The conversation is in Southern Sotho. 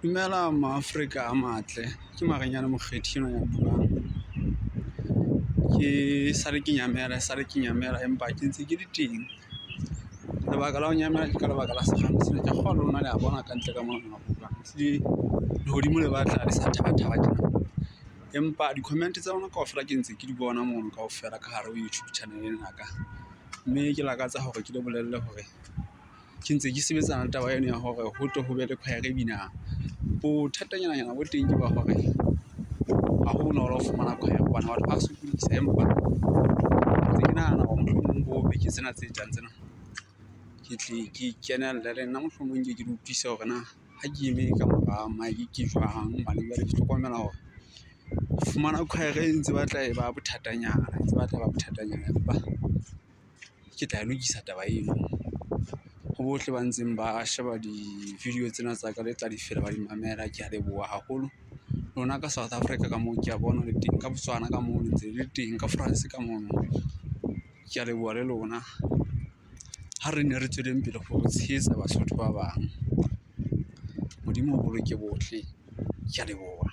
Dumela Ma-Afrika a matle ke Marenyane Mokgethi enwa ya buang. Ke sale ke nyamela e sale ke nyamela, empa ke ntse ke le teng. Lebaka la ho nyamela ke ka lebaka la serame sena. Ke a kgolwa le lona le a bona kantle ka mona ehlile lehodimo le batla le sa thaba-thaba tjena. Empa di-comment tsa lona kaofela ke ntse ke di bona mono kaofela ka hare ho YouTube channel ena ya ka. Mme ke lakatsa hore ke le bolelle hore ke ntse ke sebetsana le taba eno ya hore ho tle ho be le choir e binang. Bothatanyana bo teng ke ba hore ha ho bonolo ho fumana choir hobane batho ba sokodisa. Empa ntse ke nahana hore mohlomong bo beke tsena tse tlang tsena ke tle ke kenelle le nna mohlomong ke ke le utlwise hore na ha ke eme ka mora mic ke jwang. Hobane jwale ke hlokomela hore ho fumana choir e ntse batla e ba bothatanyana, e ntse batla e ba bothatanyana. Empa ke tla e lokisa taba eno. Ho bohle ba ntseng ba sheba di-video tsena tsa ka le tla di fela ba di mamela. Ke a leboha haholo lona ka South Africa ka moo ke a bona le teng ka Botswana ka moo le ntse le teng ka France ka mono. Ke a leboha le lona. Ha re ne re tsweleng pele ho tshehetsa Basotho ba bang. Modimo o boloke bohle. Ke a leboha.